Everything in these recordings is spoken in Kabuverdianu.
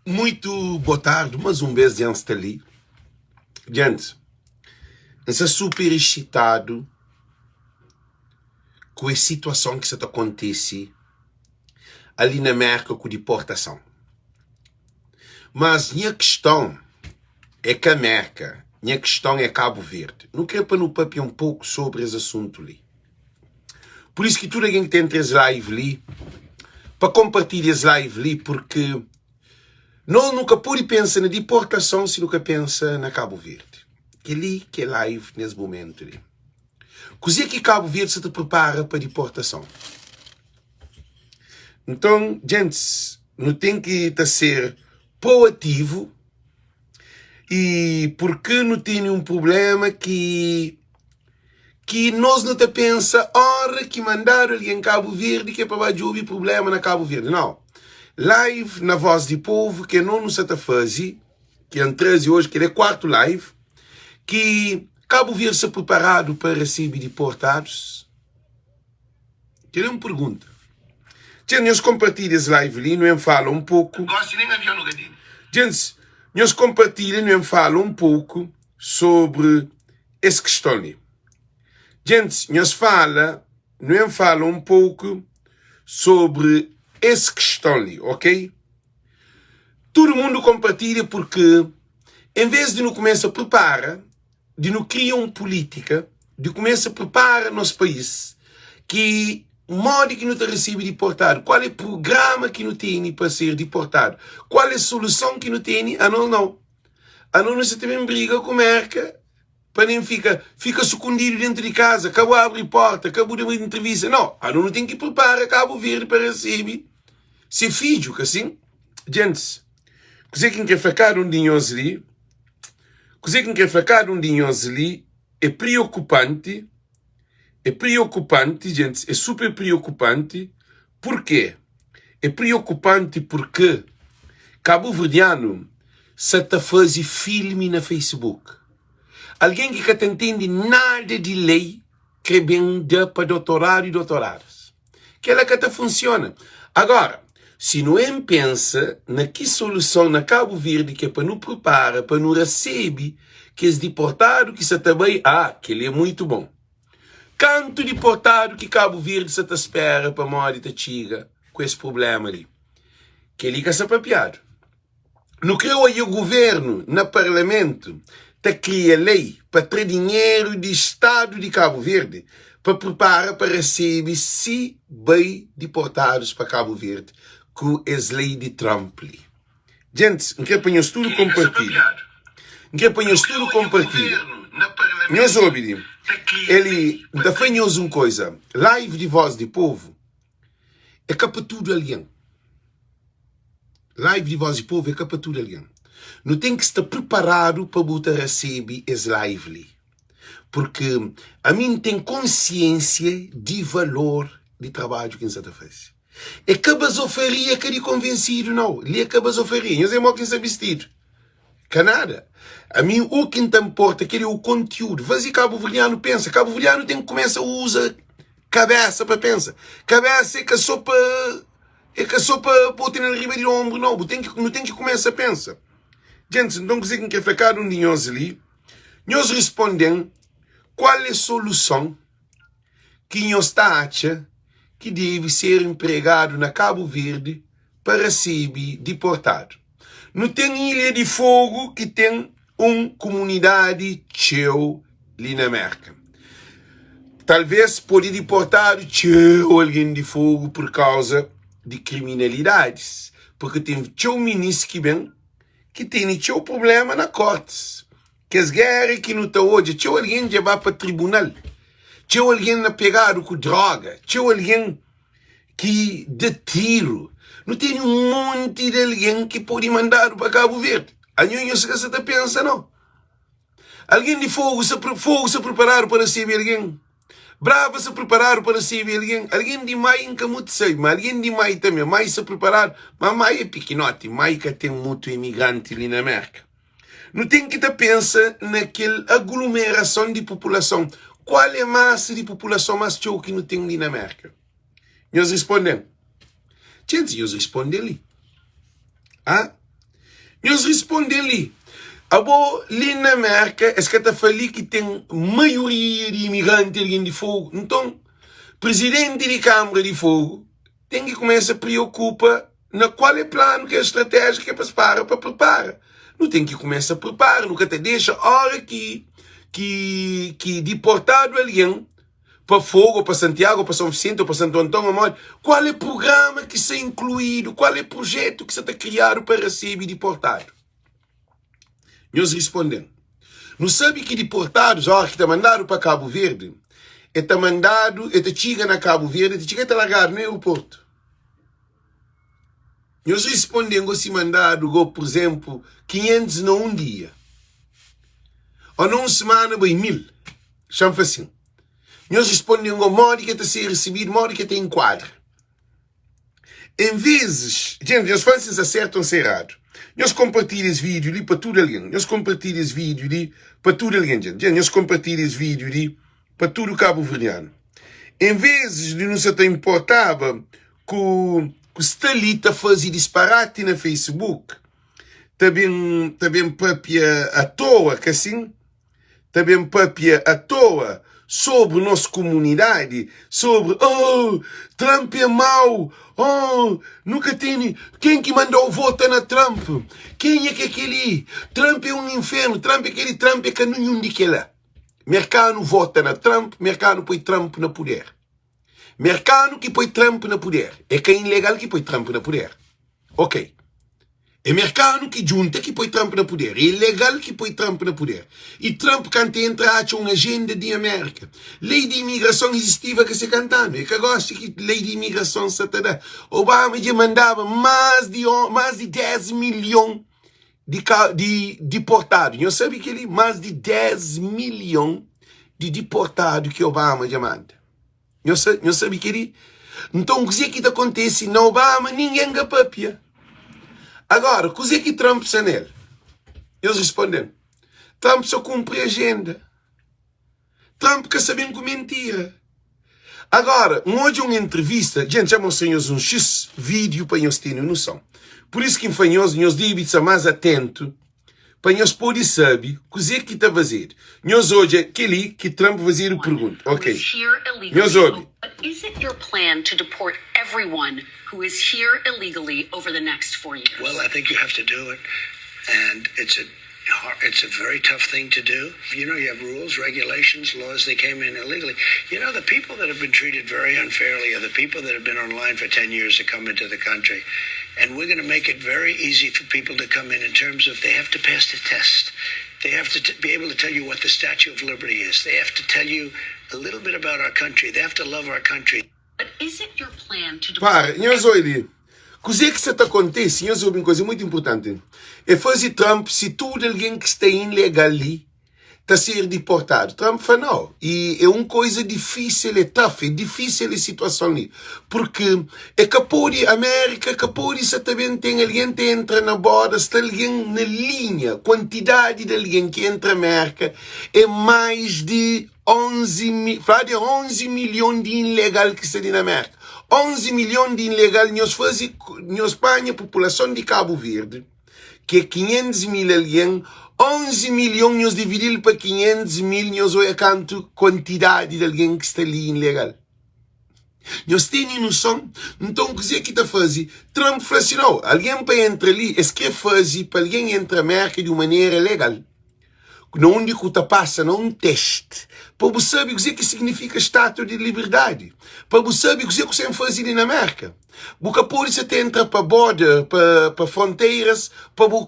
Muito boa tarde, mais um vez dja N sta li. Djant, N sta super excitadu ku es situason ki sta ta kontise ali na Merka ku diportason. Mas nha kiston é ka Merka, nha kiston é Kabu Verdi. Nu kre pa nu papia un poku sobri es asuntu li. Por isso ki tudu algen ki ta entra es live li, pa konpartilha es live li, porque nos nu ka pode pensa na diportason si nu ka pensa na Kabu Verdi. Kel-li ki é live nes momentu li. Kuzê ki Kabu Verdi sa ta pripara pa diportason? Nton, djentis, nu ten ki ta ser proativu i porque nu tene un prublema ki ki nos nu ta pensa ora ki mandadu algen Kabu Verdi ki é pa ba djobe prublema na Kabu Verdi. Nau. Live na Voz di Povu ke no nu sa ta faze, ki N traze oji, kel é kuartu live, ki Kabu Verdi sta priparadu pa resebe diportadus? Kel é un pergunta. Txeu, nhos konpartilha es live li, nu en fala un poku. Gosi nen avion nu ka tene. Djentis, nhos konpartilha, nu en fala un poku sobri es kiston li. Djentis, nhos fala, nu en fala un poku sobri es kiston li, ok? Tudu mundu konpartilha purki en ves di nu kumesa pripara, di nu kria un pulítika, di kumesa pripara nos país ki modi ki nu ta resebe diportadu, kual é prugrama ki nu tene pa ser diportadu, kual é soluson ki nu tene, anos nau. Anos nu sa ta ben briga ku Merka pa nen fika fika sukundidu dentu di kaza, ka bu abri porta, ka bu da intrivista. Nau, anos nu ten ki pripara Kabu Verdi pa resebe se fidju, ka sin? Djentis, kuzê ki N kre fla kada un di nhos li, kuzê ki N kre fla kada un di nhos li é priokupanti, é priokupanti, djentis, é super priokupanti, purkê? É priokupanti purkê kabuverdianu sa ta faze filmi na Facebook. Algen ki ka ta ntende nada di lei kre ben da pa dotoradu i dotoradas. Kela ka ta funsiona. Agora, si nu en pensa na ki soluson na Kabu Verdi ke pa nu pripara pa nu rasebe kes diportadu ki sa ta bai, ah, keli é muitu bon. Kantu diportadu ki Kabu Verdi sa ta spera pamodi ta txiga ku es prublema li? Keli ka sa papiadu. Nu kre odja guvernu na parlamentu ta kria lei pa tra dinheru di stadu di Kabu Verdi pa pripara pa resebe si bai diportadus pa Kabu Verdi ku es lei di Trump li. Djentis, N kre pa nhos tudu konpartilha. N kre pa nhos tudu konpartilha. Nhos obi li, eli, N ta fla nhos un koisa, live di Voz di Povu é ka pa tudu algen. Live di Voz di Povu é ka pa tudu algen. Nu ten ki sta priparadu pa bu ta resebe es live li. Purki ami N ten konsiensia di valor di trabadju ki N sa ta faze. É ka bazofaria, ka di konvensidu nau. Li é ka bazofaria. Nhos é mo ki N sta bistidu. Ka nada. Ami u ki N ta nporta kel é u kontiúdu. Faze kabuverdianu pensa. Kabuverdianu ten ki kumesa uza kabesa pa pensa. Kabesa é ka so pa é ka so pa bo tene-l riba di onbru nau. Bu ten ki nu ten ki kumesa pensa. Djentis, nton kuzê ki N kre fla kada un di nhos li? Nhos risponde-m kual é soluson ki nhos ta atxa ki debe ser npregadu na Kabu Verdi pa rasebe diportadu. Nu ten Ilha di Fogu ki ten un kumunidadi txeu li na Merka. Talvês pode diportadu txeu algen di Fogu pur kauza di kriminalidadis, purki ten txeu minis ki ben ki tene txeu prubléma na kortis. Kes géra ki nu ta odja, txeu algen dja ba pa tribunal, txeu algen na pegadu ku dróga, txeu algen ki da tiru. Nu tene un monti di algen ki pode mandadu pa Kabu Verdi. Anho nhos ka sa ta pensa nau. Algen di Fogu sa Fogu sa priparadu pa resebe algen. Brava sa priparadu pa resebe algen. Algen di Mai N ka mutu sabe, ma algen di Mai tanbe. Mai sa priparadu, ma Mai é pikinoti. Mai ka ten mutu imigranti li na Merka. Nu ten ki ta pensa na kel aglumerason di populason. Kual é masa di populason más txeu ki nu ten li na Mérka? Nhos risponde-m. Txentis, nhos risponde li. Ha? Nhos risponde-m li. Abo li na Merka es ka ta fla li ki ten maioria di imigranti algen di Fogu? Nton prizidenti di Kanbra di Fogu ten ki kumesa priokupa na kual é planu ki é stratéjia ki é pa es para pa pripara. Nu ten ki kumesa pripara, nu ka ta dexa ora ki ki ki diportadu algen pa Fogo, pa Santiago, pa São Vicente, ou pa Santo Antão, ou modi, kual é prugrama ki sta inkluídu, kual é prujetu ki sta ta kriadu pa resebe diportadu? Nhos risponde-m. Nu sabe ki diportadus, óra ki ta mandadu pa Kabu Verdi, e ta mandadu, e ta txiga na Kabu Verdi, e ta txiga e ta largadu na aeroportu. Nhos risponde-m go si mandadu go, pur izenplu, 500 na un dia, ô na un simana bai 1000. Xa-m fla sin. Nhos risponde-m go modi ki e ta ser risibidu, modi ki e ta inkuadra. En vezis, djenti, nhos fla-m si N sta sertu ô N sta eradu. Nhos konpartilha es vídiu li pa tudu algen. Nhos konpartilha es vídiu li pa tudu algen, djenti. Djenti, nhos konpartilha es vídiu li pa tudu kabuverdianu. En vezis di nu sa ta inportaba ku ku sta li ta faze disparati na Facebook, ta ben ta ben papia atoa, ka sin? ta ben papia atoa sobri nos kumunidadi, sobri oh, Trump é mau, oh, nu ka tene, ken ki manda-u vota na Trump? Kenha ki é kel-li? Trump é un infernu, Trump é kel-li, Trump é ka ninhun di kel-la. Merkanu vota na Trump, merkanu poi Trump na puder. Merkanu ki poi Trump na puder, é ka ilegal ki poi Trump na puder. Ok. É merkanu ki djunta ki poi Trump na puder. É ilegal ki poi Trump na puder. I Trump kantu entra atxa un ajenda di Amérika. Lei di imigrason izistiva ka se kantanu. É ka gosi ki lei di imigrason sa ta da. Obama dja mandaba más di más di 10 milhon di ka di diportadu. Nhos sabe kel-li? Más di 10 milhon di diportadu ki Obama dja manda. Nhos sa, nhos sabe kel-li? Nton, kuzê ki ta kontese na Obama, ningen ka papia. Agora, kuzê ki Trump sta nel? Nhos responde-m. Trump sa kunpri ajenda. Trump ka sa ben ku mentira. Agora, N odja un entrevista, djenti, dja mostra nhos un xis vídiu pa nhos tene noson. Pur isu ki N fla nhos, nhos debe sta más atentu pa nhos pode sabe kuzê ki ta fazedu. Nhos odja kel-li ki Trump fazedu pergunta. Ok. Nhos obi. Is it your plan to deport everyone who is here illegally over the next 4 years? Well, I think you have to do it and it's a it's a very tough thing to do. You know, you have rules, regulations, laws they came in illegally. You know, the people that have been treated very unfairly are the people that have been online for 10 years to come into the country. And we're going to make it very easy for people to come in in terms of they have to pass the test. They have to t- be able to tell you what the Statue of Liberty is. They have to tell you a little bit about our country. They have to love our country. But is it your plan to Para, nhos oi li. Kuzê ki sa ta kontise, nhos obi un kuza mutu inportanti. É faze Trump si tudu algen ki sta ilegal li ta ser diportadu. Trump fla nau. I é un koiza difísil, é tough, é difísil es situason li. Purki é ka pode, Amérika ka pode sa ta ben ten algen ta entra na borda, sta algen na linha. Kuantidadi di algen ki entra Amérika é mais di 11 mi, fladu é 11 milhon di ilegal ki sta li na Amérika. 11 milhon di ilegal, nhos faze, nhos panha populason di Kabu Verdi, ki é 500 mil algen, 11 milhon nhos dividi-l pa 500 mil, nhos oia kantu kuantidadi di algen ki sta li ilegal. Nhos tene noson? Nton, kuzê ki ta faze? Trump fla si, Nau, algen pa entra li, es krê faze pa algen entra Mérka di un manera legal. Na undi ku ta pasa na un testi pa bu sabe kuzê ki signifika Státua di Liberdadi, pa bu sabe kuzê ku sen faze li na Mérka. Bu ka pode sa ta entra pa border, pa, pa fronteiras, pa bu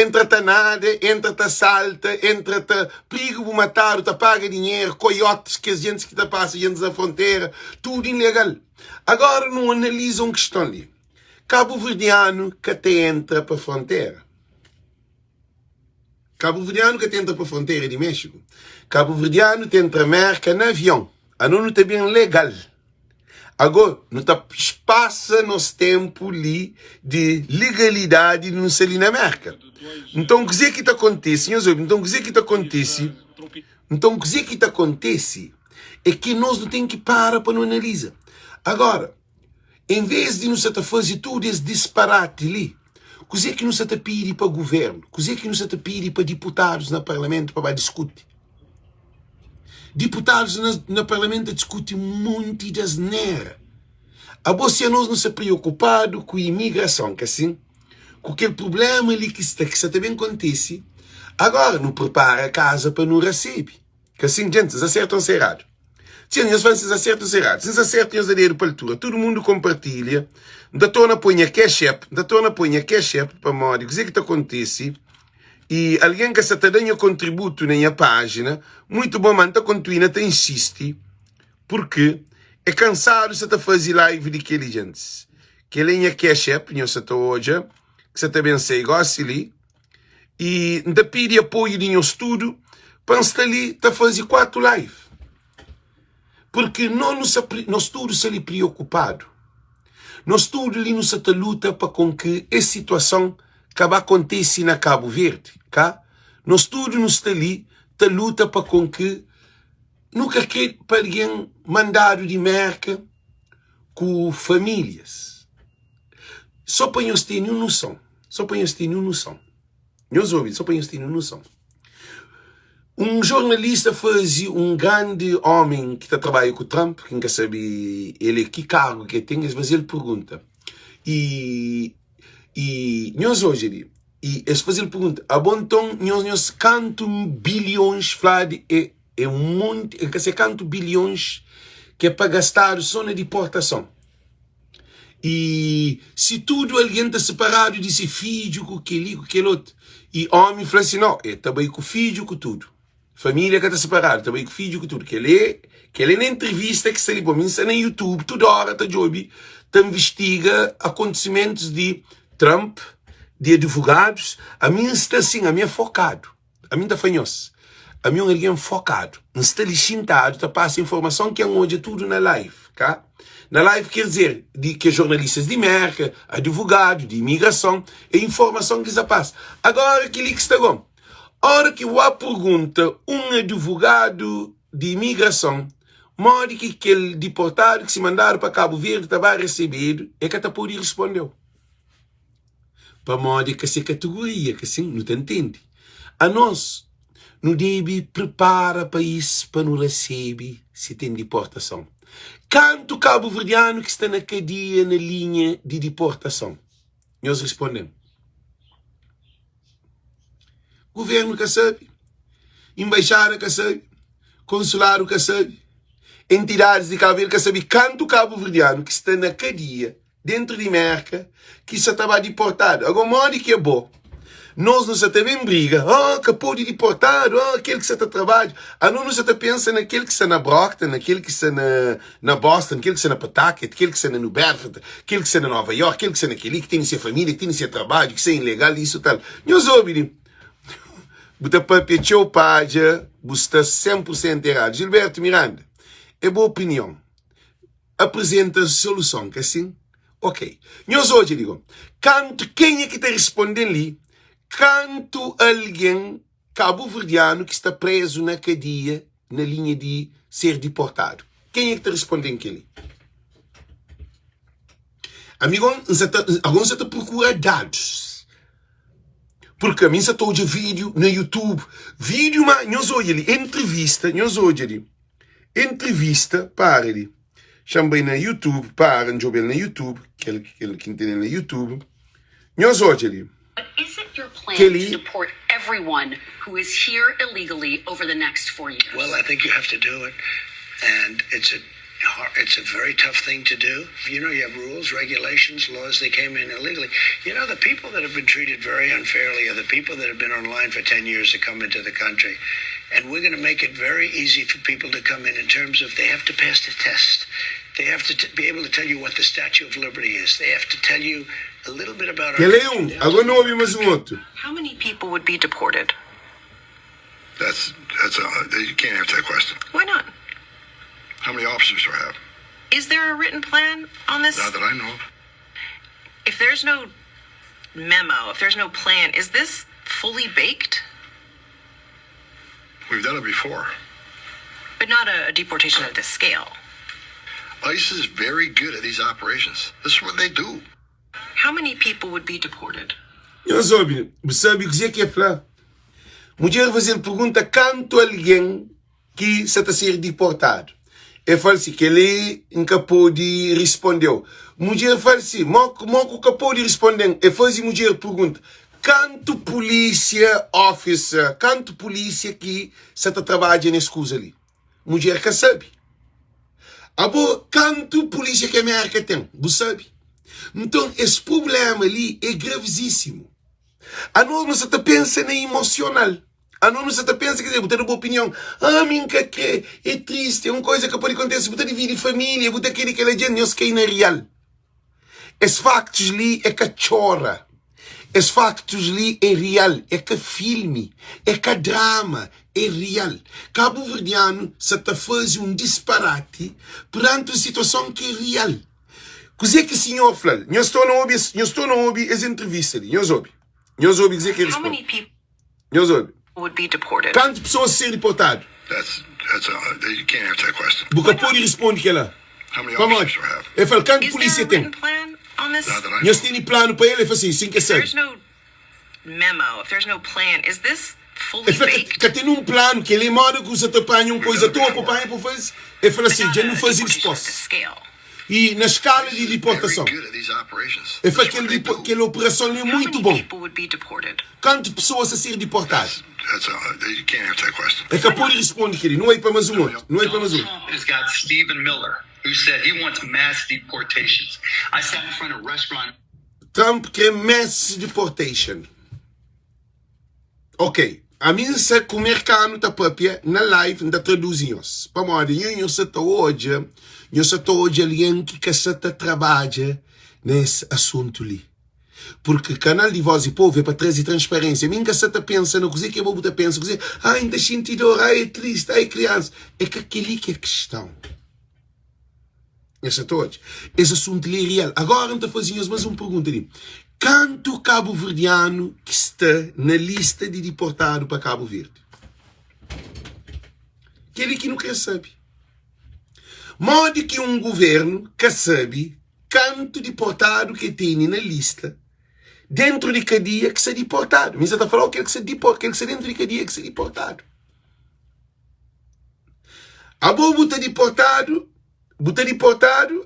entra ta nada, entra ta salta, entra ta prigu bu matadu, ta paga dinheru, koiotis, kes jentis ki ta pasa jentis na frontera, tudu ilegal. Agora nu analiza un kiston li. Kabuverdianu ka ta entra pa frontera. Kabuverdianu ka ta entra pa frontera di Méxiku. Kabuverdianu ta entra Mérka na avion. Ano nu ta ben legal. Ago nu ta pasa nos ténpu li di legalidadi nu sta li na Mérka. Nton kuzê ki ta kontise? Nhos obi, nton kuzê ki ta kontise? Nton kuzê ki ta kontise é ki nos nu ten ki para pa nu analiza. Agora, en vês di nu sa ta faze tudu es disparati li. Kuzê ki nu sa ta pidi pa guvernu? Kuzê ki nu sa ta pidi pa diputadus na parlamentu pa ba diskuti? Diputadus na, na parlamentu ta diskuti un monti di asnera. Abo si anos nu sta preokupadu ku imigrason, ka sin? Ku kel prubléma li ki sta, ki sta ta ben kontise, agora nu pripara kaza pa nu rasebe. Ka sin, djentis, N sta sertu o N sta eradu? Txeu nhos fla si N sta sertu o N sta eradu. Si N sta sertu, nhos da dedu pa altura. Tudu mundu konpartilha. N ta torna poi nha Cash App, N ta torna poi nha Cash App pamodi kuzê ki ta kontise i algen ka sta ta da nha kontributu na nha pájina. Muitu bon, ma N ta kontuina ta insisti purki é kansadu sta ta faze live di kel-li, djentis. Kel-li é nha Cash App, nhos sta ta odja ki sta ta ben sai gósi li. I N ta pidi apoiu di nhos tudu pa N sta li ta faze 4 live. Purki no nu sa nos tudu sta li priokupadu. Nos tudu li nu sa ta luta pa kon ki es situason ka ba kontise na Kabu Verdi, ka? Nos tudu nu sta li ta luta pa kon ki nu ka kre pa algen mandadu di Merka ku famílias. Sô pa nhos tene un noson, sô pa nhos tene un noson, nhos obi, sô pa nhos tene un noson. Un jornalista faze un grandi ómi ki ta trabadja ku Trump, ki N ka sabe el é ki kargu ki el ten, es faze-l pergunta. I, i nhos odja li, i es faze-l pergunta, abo nton nhos, nhos kantu bilhons fladu é, é un monti, N ka se kantu bilhons ki é pa gastadu sô na diportason. I si tudu algen ta siparadu di se fidju ku kel-li ku kel otu. I ómi fla si, No, el ta bai ku fidju ku tudu. Família ka ta siparadu, ta bai ku fidju ku tudu. Kel-li, kel-li na entrivista ki sta li. Bo, mi N sta na YouTube tudu óra ta djobe, ta nvistiga akontisimentus di Trump, di adivogadus. Ami N sta sin, ami é fokadu. Ami N ta fla nhos, ami é un algen fokadu. N sta li xintadu ta pasa informason ki N odja tudu na live, ka? Na live ker dizer di kes jornalistas di Merka, advogadu, di imigrason, é informason ki sta pasa. Agora kel-li ki sta go, ora ki bu ba pergunta un advogadu di imigrason modi ki kel diportadu ki si mandadu pa Kabu Verdi ta ba resebedu, el ka ta pode responde-u. Pamodi é ka se kategoria, ka sin? Nu ta ntende. Anos, nu debe pripara país pa nu rasebe si ten diportason. Kantu kabuverdianu ki sta na kadia na linha di diportason? Nhos risponde-m. Guvernu ka sabe, enbaixada ka sabe, konsuladu ka sabe, entidadis di Kabu Verdi ka sabe kantu kabuverdianu ki sta na kadia Dentru di Merka ki sa ta ba diportadu. Ago modi ki é bo? Nos nu sa ta ben briga, oh ka podi diportadu, oh kel ki sa ta trabadja. Ano nu sa ta pensa na kel ki sta na Brockton, na kel ki sta na na Boston, kel ki sta na Pawtucket, kel ki sta na New Bedford, kel ki sta na Nova York, kel ki sta na keli, ki tene se familia, ki tene se trabadju, ki sta ilegal, isu tal. Nhos obi li. Bu ta papia txeu padja, bu sta 100 por sentu eradu. Gilberto Miranda, é bo opinion. Apresenta soluson, ka sin? Ok. Nhos odja li go. Kantu, kenha ki ta responde-m li, kantu algen kabuverdianu ki sta prezu na kadia na linha di ser diportadu? Kenha ki ta responde-m kel-li? Ami go, N sa ta, ago N sa ta prokura dadus. Purki ami N sa ta odja vídiu na YouTube. Vídiu ma, nhos odja li, entrevista, nhos odja li. Entrevista para li Xa-m bai na YouTube para N djobe-l na YouTube Kel kel ki N tene na YouTube Nhos odja li But is it your plan Kel to li deport everyone who is here illegally over the next 4 years? Well, I think you have to do it and it's a it's a very tough thing to do. You know, you have rules, regulations, laws, they came in illegally. You know, the people that have been treated very unfairly are the people that have been online for 10 years to come into the country. And we're going to make it very easy for people to come in in terms of they have to pass the test. They have to be able to tell you what the Statue of Liberty is. They have to tell you a little bit about our Kel é country. un They have Agora to nu know obi our más un country. otu. How many people would be deported? That's that's a, you can't answer that question. Why not? How many officers do I have? Is there a written plan on this? Not that I know of. If there's no memo, if there's no plan, is this fully baked? We've done it before. But not a, a deportation of this scale. ICE is very good at these operations. This is what they do. How many people would be deported? Nhos obi, bu sabe kuzê ki el fla? Mudjer faze-l pergunta kantu algen ki sa ta ser diportadu. El fla-l si, Kel-li N ka pode responde-u. Mudjer fla-l si, Mo ku ka pode responde-m? El faze mudjer pergunta, Kantu pulísia, officer, kantu pulísia ki sa ta trabadja nes kuza li? Mudjer ka sabe. Abo, kantu pulísia ki Amérika ten? Bu sabe? Nton, es prubléma li é gravizísimu. Anos nu sa ta pensa na imosional. Anos nu sa ta pensa, quer dizer, bu ta da bu opinion. Ah, mi N ka kre, é tristi, é un koza ka pode kontese. Bu ta dividi família, bu ta kre di kel-la. Dja nhos kai na rial. Es faktus li é ka txora. Es faktus li é rial, é ka filmi, é ka drama, é rial. Kabuverdianu sa ta faze un disparati peranti un situason ki é rial. Kuzê ki sinhor fla-l? Nhos torna obi es, nhos torna obi es entrevista li. Nhos obi. Nhos obi kuzê ki el How many responde. people Nhos obi. would be deported? Kantu pesoas ser diportadu? That's that's a, you can't answer that question. Bu ka pode responde kel-la. How many Pamodi? officers do I have? El fla-l, Kantu Is there pulísia a ten? written plan on this? Not that I Nhos know. tene planu pa el? El fla, Sin, sin ki If el sabe. there's no memo, if there's no plan, is this El fully fla, Ka, baked? ka ten un planu. Kel-li é moda ku sa ta panha un We've koiza done it toa pa before. panha pa faze. El fla But sin, not Dja nu a faze deportation at this dispos. scale. I na skala Police di is very diportason. good at these operations. El fla, That's Kel, what they dipo, do. kel operason li é How muitu many bon. people would be deported? Kantu pesoas ta ser diportadu? That's that's a, you can't answer that question. El ka pode responde kel-li. Nu oi pa más un otu. Nu oi pa Donald más un. Trump has got Stephen Miller, who said he wants mass deportations. I sat in front of a restaurant. Trump krê mass deportation. Ok, ami N sa ku merkanu ta papia na live N ta traduzi nhos pamodi nho nho sa ta odja nho sa ta odja algen ki ka sa ta trabadja na es asuntu li purki kanal di voz di povu é pa traze transparênsia mi N ka sa ta pensa na kuze ki abo bu ta pensa kuze ai N ta xinti dor ai é tristi ai kriansa é ka keli ki é kistãu. Nhos sa ta odja? Es asuntu li é real. Agora N ta faze nhos más un pergunta li. Kantu kabuverdianu ki sta na lista di diportadu pa Kabu Verdi? Kel-li ki nu kre sabe. Modi ki un guvernu ka sabe kantu diportadu ki el tene na lista dentru di kadia ki sta diportadu? Mi sa ta fla-u kel ki sta dipor, kel ki sta dentru di kadia ki sta diportadu. Abo bu ta diportadu, bu ta diportadu,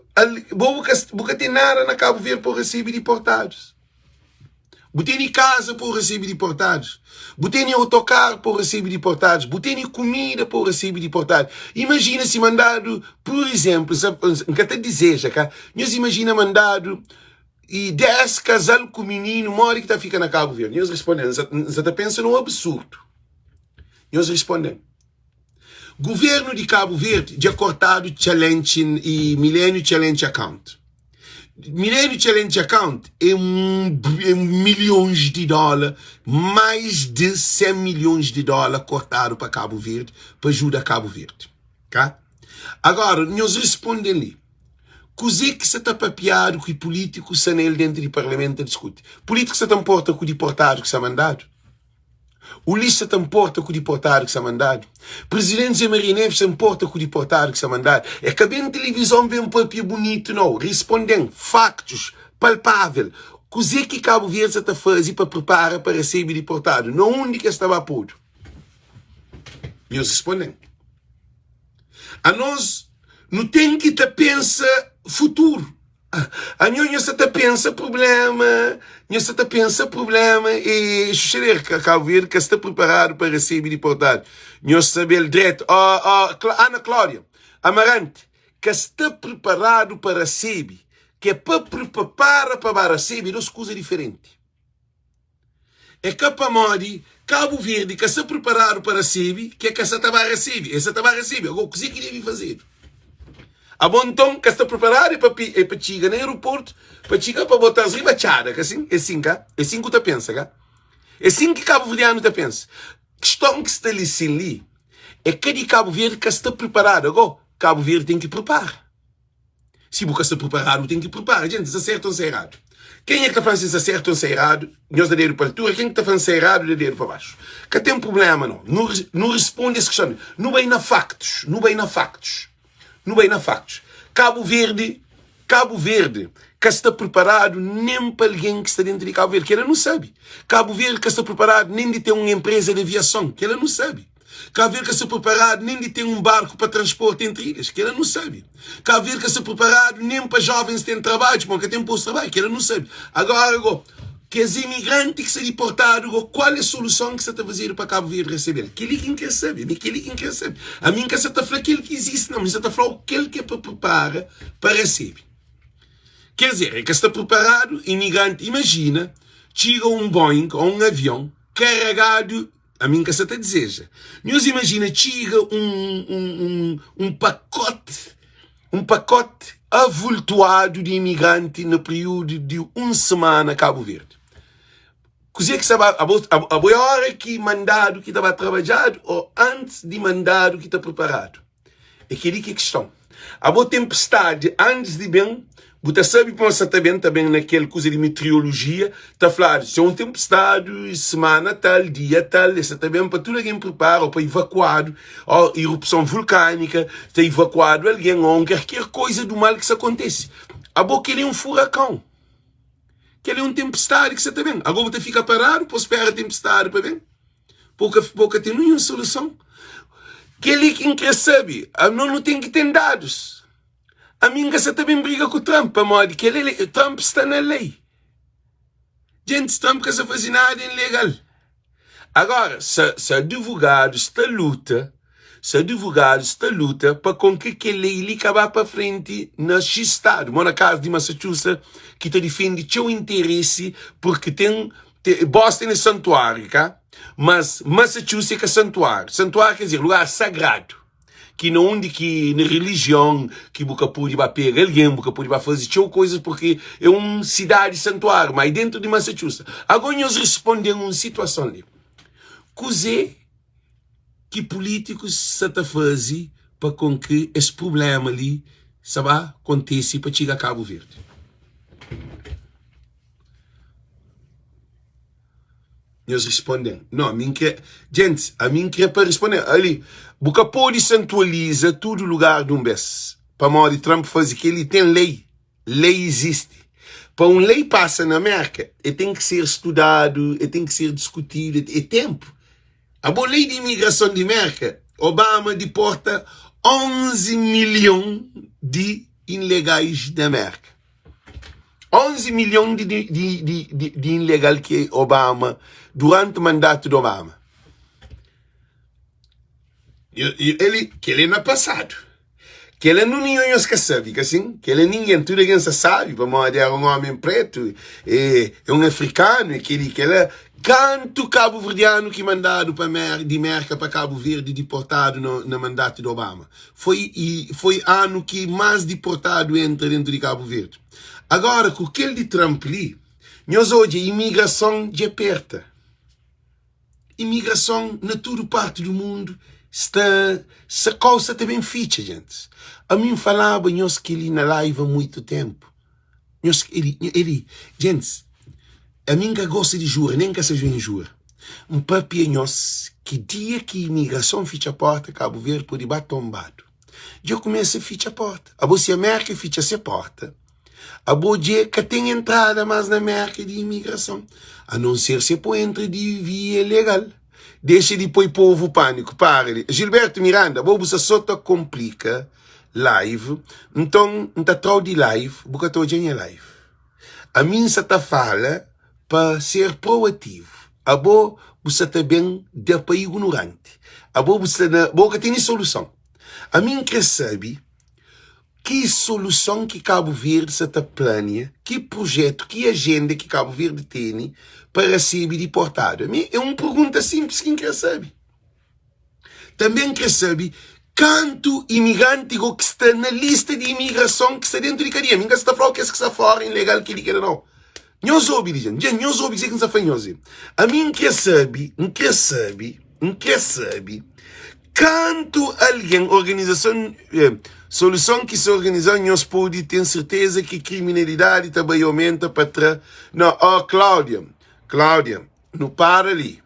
bo bu ka, bu ka ten nada na Kabu Verdi pa resebe diportadus. Bu tene kaza pa resebe diportadus, bu tene otokaru pa resebe diportadus, bu tene kumida pa resebe diportadus. Imajina si mandadu, pur izemplu, N ka ta dizeja ka, nhos imajina mandadu i 10 kazal ku mininu, modi ki ta fika na Kabu Verdi? Nhos responde, N sa ta pensa na un absurdu. Nhos responde-m. Governo di Cabo Verde dja kortadu Challenge i Millennium Challenge Account. Millennium Challenge Account é, um, é milhões de dólar, mais de 100 milhões de dólar kortadu pa Cabo Verde, pa ajuda Cabo Verde. Ka? Agora, nhos responden li. Kuzê ki sa ta papiadu ki polítikus sa na el dentro di parlamento ta diskuti? Polítikus sa ta nporta ku diportadu ki sa mandadu? Ulisses sa ta nporta ku diportadu ki sa mandadu? Presidenti Zé Maria Neves sa nporta ku diportadu ki sa mandadu? É ka ben tilivizon ben papia bunitu nau. Risponden faktus palpavel. Kuzê ki Kabu Verdi sa ta faze pa pripara pa resebe diportadu? Na undi ki es ta ba podu? Nhos risponden. Anos nu ten ki ta pensa futuru. Anho nho sa ta pensa prublema, nho sa ta pensa prublema e xuxerer ka Cabo Verde ka sta preparado pa recebe deportado. Nho sabel dreto. Oh, oh, Ana Cláudia Amarante ka sta preparado pa recebe, ke pa prepara pa ba recebe é dos kuza diferente. É ka pamodi Cabo Verde ka sta preparado pa recebe ke ka sa ta ba recebe. E sa ta ba recebe. Agora kuze ki debe fazedu? Abo nton ka sta preparado é pa é pa txiga na aeroporto, pa txiga pa botas riba txada, ka sin? É sin ka? É sin ku ta pensa ka? É sin ki Cabo Verdeano ta pensa? Kiston ki sta li sin li é ka di Cabo Verde ka sta preparado. Ago Cabo Verde ten ki prepara. Si bu ka sta priparadu, bu ten ki pripara. Djenti, nsa sertu o nsa eradu? Kenha ki ta fla-m si nsa sertu o nsa eradu, nhos da dedu pa altura, ken ki ta fla-m nsa eradu, da dedu pa baxu. Ka ten prubléma nau. Nu, nu risponde es kiston li. Nu bai na faktus, nu bai na faktus, nu bai na faktus. Kabu Verdi, Kabu Verdi. ka sta priparadu nen pa algen ki sta dentu di Kabu Verdi. Kel-la nu sabe. Kabu Verdi ka sta priparadu nen di ten un enpreza di aviason. Kel-la nu sabe. Kabu Verdi ka sta priparadu nen di ten un barku pa transporta entri ilhas. Kel-la nu sabe. Kabu Verdi ka sta priparadu nen pa jovens ten trabadju, pamodi ka ten postu di trabadju. Kel-la nu sabe. Agora go, kes imigranti ki sta diportadu go, kual é soluson ki sta ta fazedu pa Kabu Verdi resebe-l? Kel-li ki N kre sabe. Ami kel-li ki N kre sabe. Ami N ka sta ta fla kel ki izisti, nau. Mi sta ta fla-u kel ki é pa pripara pa resebe. Ker dizer, é ka sta priparadu imigranti. Imajina txiga un Boeing ô un avion karegadu, ami N ka sta ta dizeja. Nhos imajina txiga un, un, un, un pakoti, un pakoti avultuadu di imigranti na períodu di un semana Kabu Verdi. Kuzê ki sta ba, abo, abo é óra ki mandadu ki ta ba trabadjadu ô antis di mandadu ki ta priparadu? É kel-li ki é kiston. Abo tenpestadi antis di ben, bu ta sabe pa sa ta ben, ta ben na kel kuza di metriolojia, ta fladu se un tenpestadi semana tal, dia tal, e sa ta ben pa tudu algen pripara ou pa ivakuadu, ou irupson vulkanika, ta ivakuadu algen ou un kerker koiza du mal ki sa kontese. Abo kel-li é un furakon. Kel-li é un tenpestadi ki sa ta ben. Ago bu ta fika paradu pa spera tenpestadi pa ben? Bo ka, bo ka ten ninhun soluson. Kel-li ki N kre sabe, no nu ten ki ten dadus. Ami N ka sa ta ben briga ku Trump, pamodi kel-li, Trump sta na lei. Djentis, Trump ka sa faze nada ilegal. Agora, se, se advogadus ta luta, se advogadus ta luta pa kon ki kel lei li ka ba pa frenti na X stadu, mo na kazu di Massachusetts, ki ta difende txeu interesi, purki ten Boston é santuáriu, ka? Mas Massachusetts é ka santuáriu. Santuáriu quer dizer lugar sagradu, ki na undi ki na relijion ki bu ka pode ba pega algen, bu ka pode ba faze txeu koizas porque é un sidadi santuáriu, ma é dentro di Massachusetts. Agora nhos responde-m un situason li. Kuzê ki pulítikus sa ta faze pa kon ki es prubléma li sa ba kontise pa txiga Kabu Verdi? Nhos responde-m. No, ami N kre. Djentis, ami N kre pa responde-m. Ali, bu ka pode santualiza tudu lugar di un bes. Pamodi Trump faze kel-li, ten lei. Lei izisti. Pa un lei pasa na Mérka, e ten ki ser studadu, e ten ki ser diskutidu, e tenpu. Abo lei di imigrason di Mérka, Obama diporta 11 milhon di ilegais na Mérka. 11 milhon di, di, di, di, di ilegal ki Obama, durante mandatu di Obama. Ele, kel é na pasadu. Kel é ninhun nhos ka sabe, ka sin? Kel é ningen, tudu algen sa sabe, pamodi era un omi pretu, e, é un afrikanu, e kel-li, kel-la. Kantu kabuverdianu ki mandadu pa Mer, di Merka pa Kabu Verdi diportadu na, na mandatu di Obama? Foi i foi anu ki más diportadu entra dentu di Kabu Verdi. Agora ku kel di Trump li, nhos odja imigrason dja perta. Imigrason na tudu parti du mundu sta sa kau sa ta ben fitxa, gentis. Ami N falaba nhos kel-li na live a muitu tenpu. Nhos eli, eli, gentis, ami N ka gosta di jura, nen N ka sa ben jura. N papia nhos ki dia ki imigrason fitxa porta, Kabu Verdi pode ba tonbadu. Dja kumesa fitxa porta. Abo si Amerika fitxa se porta, abo dje ka ten entrada mas na Merka di imigrason, a non ser se po entra di via legal. Dexa di poi povu paniku. Para di. Gilberto Miranda, abo bu sa so ta konplika live, nton N ta trau di live, bu ka ta odja nha live. Ami N sa ta fala pa ser proativu. Abo bu sa ta ben da pa ignoranti. Abo bu sta na, bo ka tene soluson. Ami N kre sabe ki soluson ki Kabu Verdi sa ta plania, ki prujetu, ki ajenda ki Kabu Verdi tene pa rasebe diportadu. Ami é un pergunta sinplis ki N kre sabe. Tanbe N kre sabe kantu imigranti go ki sta na lista di imigrason ki sta dentu di kadia. Mi N ka sta fla-u kes ki sta fora ilegal keli kela nau. Nhos obi li dja, nhos obi kuzê ki N sta fla nhos li. Ami N kre sabe, N kre sabe, N kre sabe kantu algen, organizason, soluson ki se organiza nhos pode ten serteza ki kriminalidadi ta bai omenta pa tra. No, oh Claudia, Claudia, nu para li.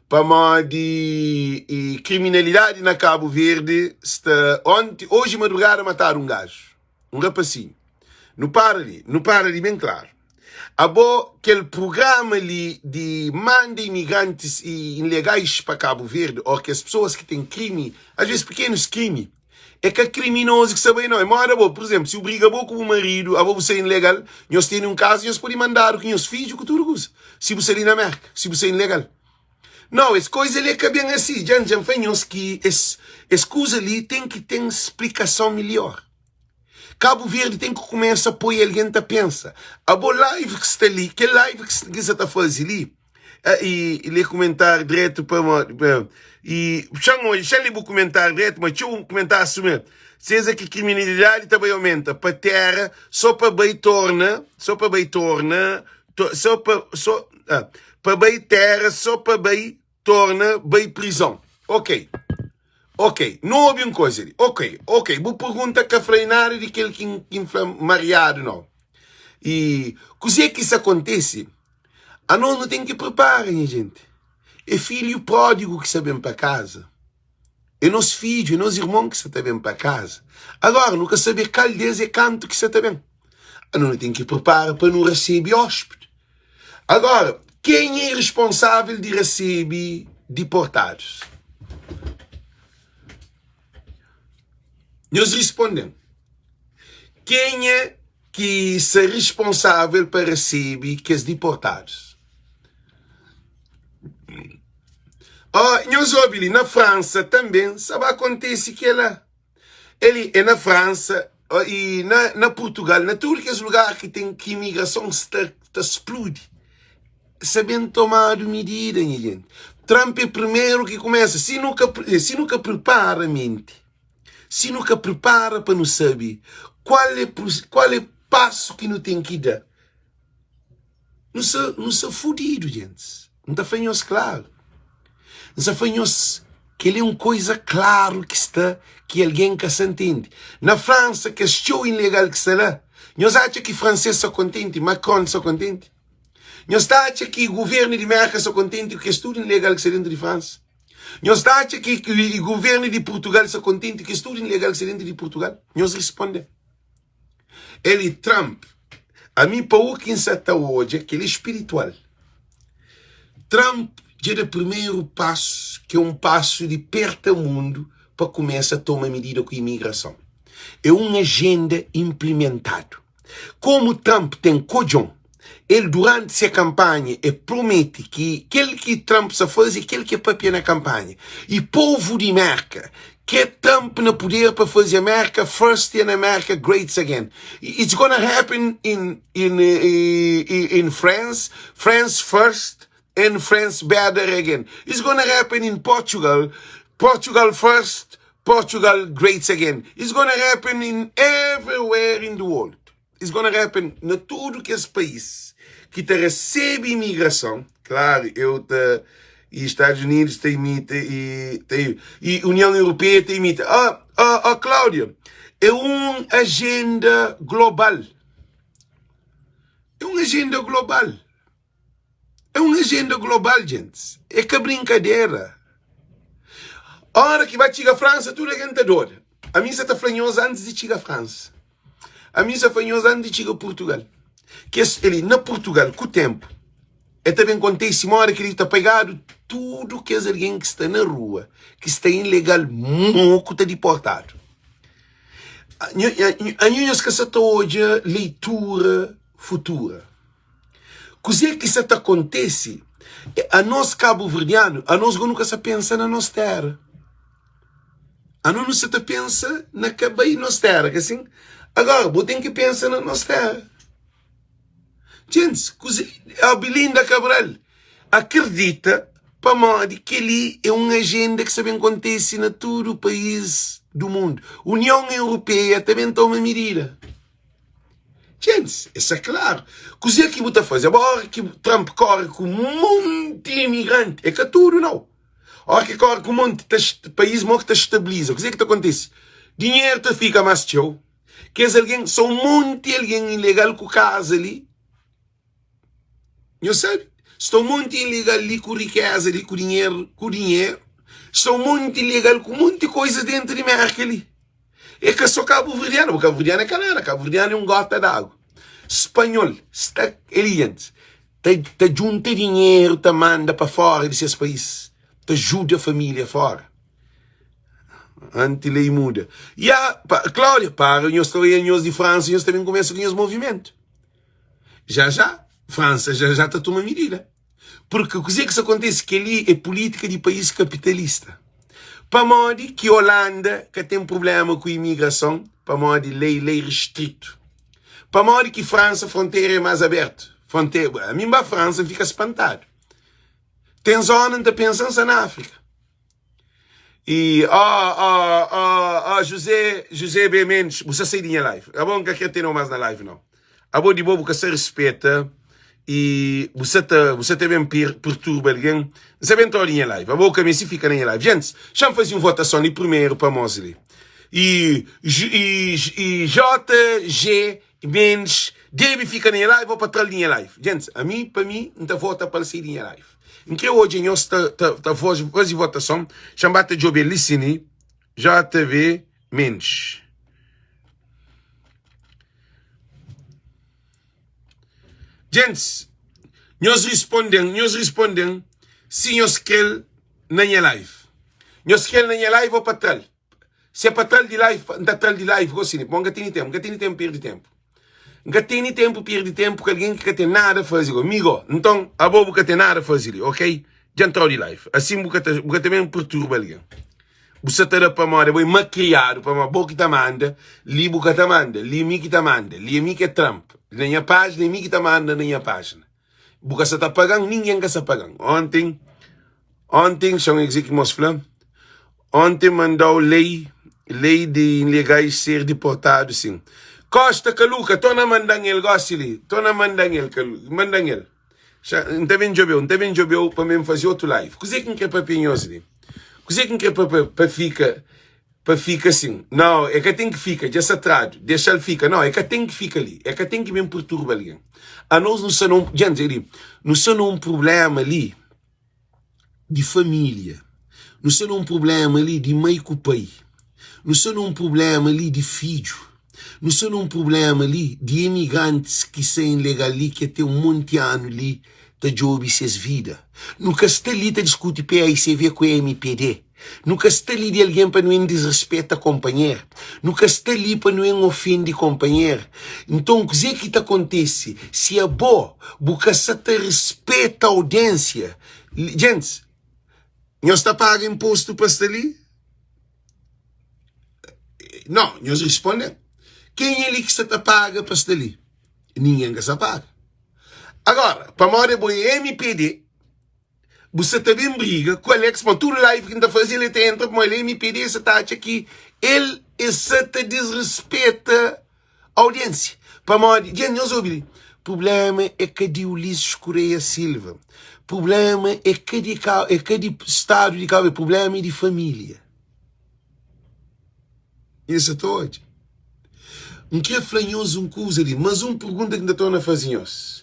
Pamodi kriminalidadi na Kabu Verdi sta onti, oji madrugada matadu un gaju, un rapasinhu. Nu para li, nu para li ben klaru. Abo, kel prugrama li di manda imigrantis i ilegais pa Kabu Verdi, o kes pesoas ki ten krimi, as ves pikenus krimi, é ka kriminozu ki sta bai nau. É moda abo, pur izenplu, si bu briga bo ku bu maridu, abo bu sta ilegal, nhos tene un kaza, nhos pode mandadu ku nhos fidju ku tudu kuza, si bu sta li na Merka, si bu sta ilegal. Nau, es koiza li é ka ben asi. Dja N fla nhos ki es es kuza li ten ki ten splikason milior. Kabu Verdi ten ki kumesa poi algen ta pensa. Abo live ki sta li, kel live ki sa ta faze li, i lê kumentáriu dretu pamodi i xa-m odja, xa-m lê bu kumentáriu dretu, ma txeu kumentáriu suma seza ki kriminalidadi ta bai aumenta pa téra so pa bai torna, so pa bai torna, so pa, so, pa bai téra so pa bai torna bai prizon. Ok, ok, nu obi un koza li. Ok, ok, bu pergunta ka fla nada di kel ki N fla mariadu nau. I kuzê ki sta kontise? Anos nu ten ki pripara, nha jenti. É filhu pródigu ki sta ben pa kaza. É nos fidju, é nos irmon ki sta ta ben pa kaza. Agora, nu ka sabe kal des é kantu ki sta ta ben. Anos nu ten ki pripara pa nu resebe óspidi. Agora, kenha é responsável di resebe diportadus? Nhos responde-m. Kenha ki sta responsável pa resebe kes diportadus? Oh, nhos obi li, na Fransa tanbe sa ba kontese kela. Eli é na Fransa oh, i na, na Portugal, na tudu kes lugar ki ten ki imigrason sta ta spludi. Sa ben tomadu midida, nha jenti. Trump é primeru ki kumesa. Si nu ka, si nu ka pripara menti, si nu ka pripara pa nu sabe kual é, kual é pasu ki nu ten ki da, Nu sa, nu sa fudidu, gentis. N ta fla nhos klaru. N sa fla nhos kel-li é un koiza klaru ki sta ki algen ka sa ntende. Na Fransa, kes txeu ilegal ki sta la, nhos atxa ki fransês sta kontenti? Macron sta kontenti? Nhos ta atxa ki guvernu di Merka sta kontenti ku kes tudu ilegal ki sta dentu di Fransa? Nhos ta atxa ki guvernu di Purtugal sta kontenti ku kes tudu ilegal ki sta dentu di Purtugal? Nhos responde. El e Trump. Ami pa u ki N sa ta odja kel-li é spiritual. Trump dja da primeru pasu ki é un pasu di perta mundu pa kumesa toma midida ku imigrason. É un ajenda inplimentadu. Komu Trump ten kodjon, el duranti se kanpanha el promete ki kel ki Trump sa faze é kel ki el papia na kanpanha. I povu di Merka kre Trump na puder pa faze America first and America greats again. It's gonna happen in in in France, France first and France better again. It's gonna happen in Portugal, Portugal first, Portugal greats again. It's gonna happen in everywhere in the world. It's gonna happen na tudu kes país ki ta resebe imigrason. Klaru, eu ta e Estados Unidos ta imita e, ta, e União Europeia ta imita. Ah, ah, ah, Cláudia, é um agenda global. É um agenda global. É um agenda global, gente. É ka brincadeira. Hora que vai txiga França, tudo alguém ta doida. A mim sa ta fla nhos antes de txiga França. Ami sa fla nhos antis di txiga Purtugal. Kes eli na Purtugal, ku ténpu, e ta ben kontise modi ki li ta pegadu tudu kes algen ki sta na rua, ki sta ilegal, moku ta diportadu. Anho nhos ka sa ta odja leitura futura. Kuzê ki sa ta kontise, anos kabuverdianu, anos go nu ka sa pensa na nos téra. Anu nu sa ta pensa na ka bai nos tera, ka sin? Agora, bo ten ki pensa na nos tera. Gentis, kuze, Abilinda Cabral, akredita pamodi keli é un ajenda ki sa ben kontese na tudu país du mundu. Union Europeia ta ben toma midida. Gentis, é sa klaru. Kuze ki bu ta faze? Ora ki Trump kore ku monti imigranti, é ka tudu nau. Óras ki kóre ku monti ta país mo ki ta stabiliza, kuzê ki ta kontise? Dinheru ta fika más txeu. Kes algen, sô un monti algen ilegal ku kaza li. Nhos sabe? Sta un monti ilegal li ku rikéza li, ku dinheru, ku dinheru. Sta un monti ilegal ku monti koizas déntu di Mérka li. É ka só kabuverdianu, bo kabuverdianu é ka nada, kabuverdianu é un gota d'agu. Spanhol sta eliantis ta ta djunta dinheru ta manda pa fora di ses país, ta juda família fora. Anti lei muda. Ya, pa, Cláudia, para nhos ta oia nhos di França, nhos ta ben kumesa ku nhos movimentu. Já já, França já já ta toma medida. Purki kuzê ki sta kontise? Kel-li é pulítika di país kapitalista. Pamodi ki Olanda ka ten prubléma ku imigrason? Pamodi lei, lei restritu. Pamodi ki Fransa frontera é más abértu? Frontera, ami N ba Fransa N fika spantadu. Ten zóna N ta pensa N sta na Áfrika. E ó, ó, ó, ó, José, José B. Mendes, bu sta sai di nha live. Abo N ka kre teneu más na live nau. Abo di bo bu ka sta rispeta e bu sta ta, bu sta ta ben per, perturba algen. N sta ben trau di nha live. Abo bu ka meste fika na nha live. Gentis, xa-m faze un votason li primeru pa mos li. E, e, e JG Mendes debe fika na nha live ou pa tra-l di nha live? Gentis, ami, pa mi, N ta vota pa el sai di nha live. N kre odja nhos ta, ta, ta faze votason. Xa-m ba ta djobe li si ni JV Mendes. Gentis, nhos risponde-m, nhos risponde-m si nhos kre-l na nha live. Nhos kre-l na nha live ou pa tra-l? Si é pa tra-l di live, N ta tra-l di live gosi li. Pamodi N ka tene ténpu, N ka tene ténpu perde ténpu. N ka tene ténpu perde ténpu ku algen ki ka ten nada faze go. Mi go, nton, abo bu ka ten nada faze li, ok? Dja N tra-u di live. Asin bu ka ta, bu ka ta ben perturba algen. Bu sa ta da pamodi abo é makriadu, pamodi bo ki ta manda, li bu ka ta manda, li mi ki ta manda, li é mi ki é Trump. Na nha pájina é mi ki ta manda na nha pájina. Bu ka sa ta paga-m, ningen ka sa paga-m. Onten, onten, xa-m kuzê ki mos fla, onten mandau lei, lei di ilegais ser diportadu sin. Costa Kaluka, torna manda-m el gosi li, torna manda-m el, Kaluka, manda-m el. Xa, N ta ben djobe-u, N ta ben djobe-u pa mi N faze otu live. Kuzê ki N kre papia nhos li? Kuzê ki N kre papia pa fika? Pa fika sin. Nau, e ka ten ki fika, dja sa tradu, dexa-l fika. Nau, e ka ten ki fika li, e ka ten ki ben perturba algen. Anos nu sta na un, dja N dze li, nu sta na un prubléma li di família, nu sta na un prubléma li di mai ku pai, nu sta na un prubléma li di fidju, nu sta na un prubléma li di imigrantis ki sta ilegal li, ki ten un monti anu li ta djobe ses vida. Nu ka sta li ta diskuti PAICV ku MPD. Nu ka sta li di algen pa nu en disrespeta konpanher. Nu ka sta li pa nu en ofende konpanher. Nton, kuzê ki ta kontese si abo bu ka sa ta rispeta audiensia? Gentis, nhos ta paga inpostu pa sta li? Nau, nhos risponde-m. Kenha li ki sa ta paga pa sta li? Ningen ka sa paga. Agora, pamodi abo é MPD, Bu sa ta ben briga ku Alex pamodi tudu live ki N ta faze el ta entra pamodi el é MPD el sa ta atxa ki el el sa ta disrespeta audiensia pamodi dja nhos obi li prublema é ka di Ulisses Correia Silva prublema é ka di é ka di stadu di Cabo Verde prublema é di familia. Nhos sa ta odja? N kre fla nhos un kuza li, mas un pergunta ki N ta torna faze nhos.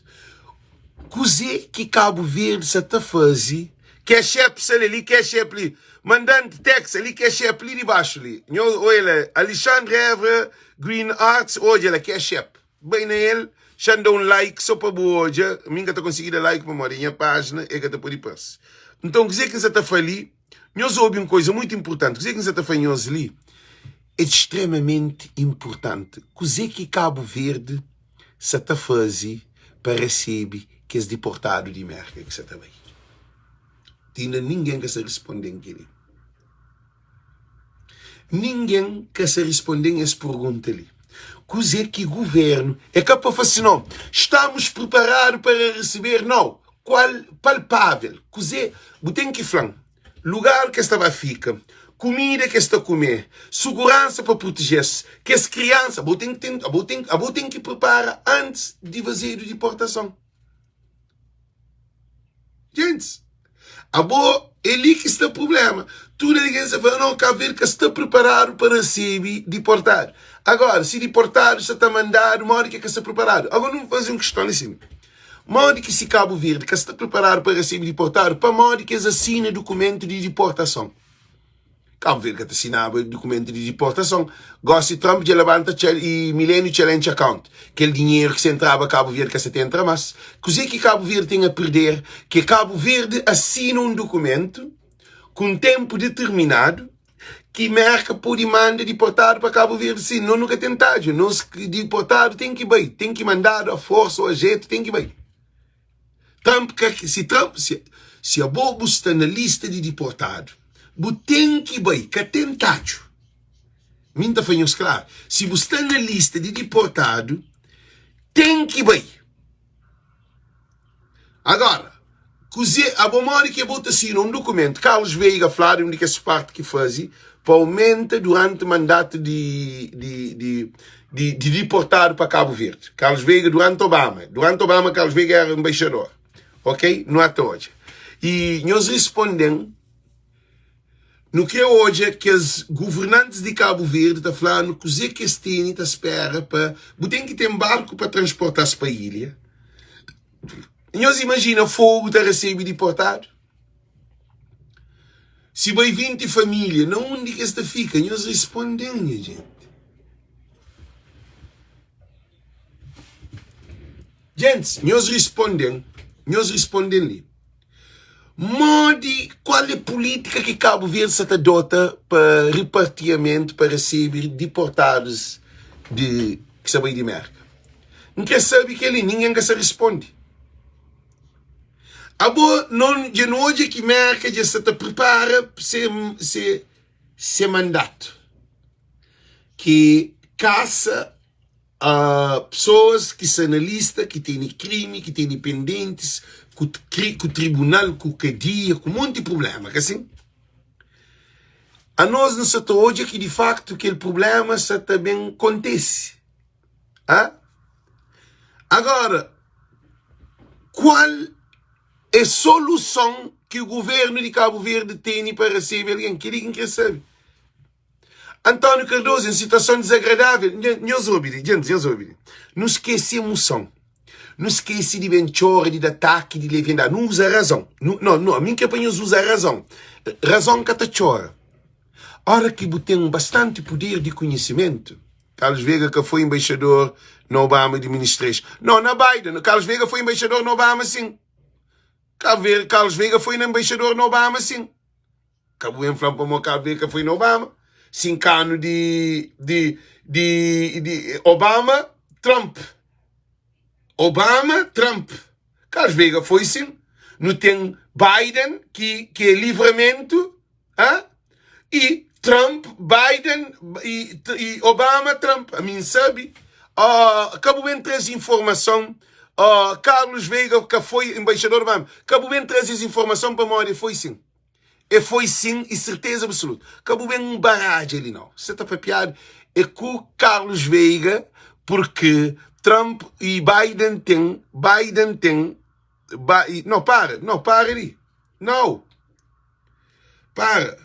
Kuzê ki Kabu Verdi sa ta faze? Cash App sta li, li Cash App li. Mandante Tex li Cash App li di baxu li. Nhos odja la, Alexandre Evra Green Arts, odja la Cash App. Bai na el, xa-m da un like so pa bu odja. Mi N ka ta konsigi da like pamodi nha pájina e ka ta pode parse. Nton, kuzê ki N sa ta fla li? Nhos obi un koisa muitu inpurtanti. Kuzê ki N sa ta fla nhos li é di stremamenti inpurtanti. Kuzê ki Kabu Verdi sa ta faze pa resebe kes diportadu di Mérka ki sa ta bai? Ti inda ningen ka sa risponde-m kel-li. Ningen ka sa risponde-m es purgunta li. Kuzê ki guvérnu. É ka pa fla si nau, stamos preparadu para receber, nau. Kual palpável? Kuzê? Bu ten ki fla-m lugar ki es ta ba fika, kumida ki es ta kume, suguransa pa proteje-s, kes kriansa. Abo ten ki ten, abo ten, abo ten ki pripara antis di fazedu diportason. Gentis, abo é li ki sta prubléma. Tudu algen sta fla, no, Kabu Verdi ka sta priparadu pa resebe diportadu. Agora, si diportadu sa ta mandadu, modi ki el ka sta priparadu? Agora, nu faze un kiston li sin. Modi ki si Kabu Verdi ka sta priparadu pa resebe diportadu, pamodi ki es asina dukumentu di diportason? Kabu Verdi ka ta sinaba dukumentu di diportason. Gosi Trump dja labanta txal i Millennium Challenge Account. Kel dinheru ki sa entraba Kabu Verdi ka sa ta entra mas. Kuze ki Kabu Verdi ten a perder ki Kabu Verdi asina un dukumentu ku un tenpu determinadu ki Merka pode manda diportadu pa Kabu Verdi? Sin, nos nu ka ten tadju. Nos diportadu ten ki bai, ten ki mandadu a forsa o a jetu, ten ki bai. Trump ka si Trump si, si abo bu sta na lista di diportadu bu ten ki bai ka ten tadju mi nta fla nhos klaru si bu sta na lista di diportadu ten ki bai agora kuze abo modi ki abo ta sina un dukumentu Carlos Veiga fladu un di kes parti ki fazi pa aumenta duranti mandatu di di di di, di diportadu pa Kabu Verdi. Carlos Veiga duranti Obama. Duranti Obama Carlos Veiga era embaixador. Ok? Nu ata odja. I nhos risponden, nu kre odja kes governantis di Kabu Verdi ta fla-nu kuze ki es tene ta spera pa bu ten ki ten barku pa transporta-s pa ilha. Nhos imajina Fogo ta resebe diportadu? Si bai 20 família, na undi ki es ta fika? Nhos responde-m, nha jenti. Gentis, nhos responde-m, nhos responde-m li. Modi, kual é pulítika ki Kabu Verdi sa ta adota pa ripartiamentu pa resebe diportadus di ki sa bai di Merka? N kre sabe kel-li, ningen ka sa responde. Abo non dja nu odja ki Merka dja sta ta pripara se se se mandatu ki kasa a pesoas ki sta na lista ki tene krimi ki tene pendentis ku ku tribunal ku kadia ku monti prublema ka sin? Anos nu sta ta odja ki di faktu kel prublema sta ta ben kontese. Ha? Agora, kual é soluson ki governu di Kabu Verdi tene pa resebe algen? Kel-li ki N kre sabe. António Cardoso, en situason dezagradável. Nhos obi li, gentis, nhos obi li. Nu skese emoson. Nu skese di ben txora, di da ataki, di leviandadi. Nu uza razon. Nu, no, no, mi N kre pa nhos uza razon. Razon ka ta txora. Ora ki bu ten bastanti puder di konhisimentu, Carlos Veiga ka foi embaixador na Obama administration. No, na Biden. Carlos Veiga foi embaixador na Obama, sim. Carlos Veiga foi na embaixador na Obama, sim. Ka bu ben fla-m pamodi Carlos Veiga foi na Obama. 5 anu di, di, di, di Obama, Trump. Obama, Trump. Carlos Veiga foi sim. Nu ten Biden ki, ki é livramento, hã? E Trump, Biden e, e Obama, Trump. A mim sabe. Oh, ka bu ben traze informason. Oh, Carlos Veiga ka foi embaixador Obama. Ka bu ben traze es informason pamodi foi sim. E foi sim e certeza absoluta. Ka bu ben baradja li não. Você ta papiado é ku Carlos Veiga porque Trump e Biden tem, Biden tem, ba, não para, não para ali. Não. Para.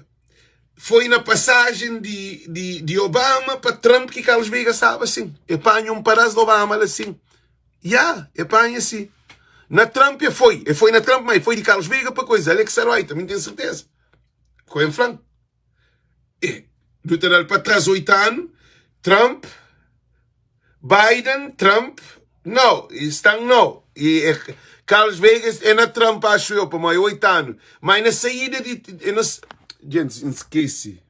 Foi na passagem de, de, de Obama para Trump que Carlos Veiga sabe assim. E panha um pedaço de Obama lá assim. Ya, e panha sim. Na Trump e foi. E foi na Trump, mas foi de Carlos Veiga para coisa. Alex Saroy, também tenho certeza. Com o Flan. E, do ter para trás 8 anos, Trump, Biden, Trump, não, estão não. E, é, Carlos Veiga é na Trump, acho eu, para mais 8 anos. Mas na saída de. É na, gente, esqueci.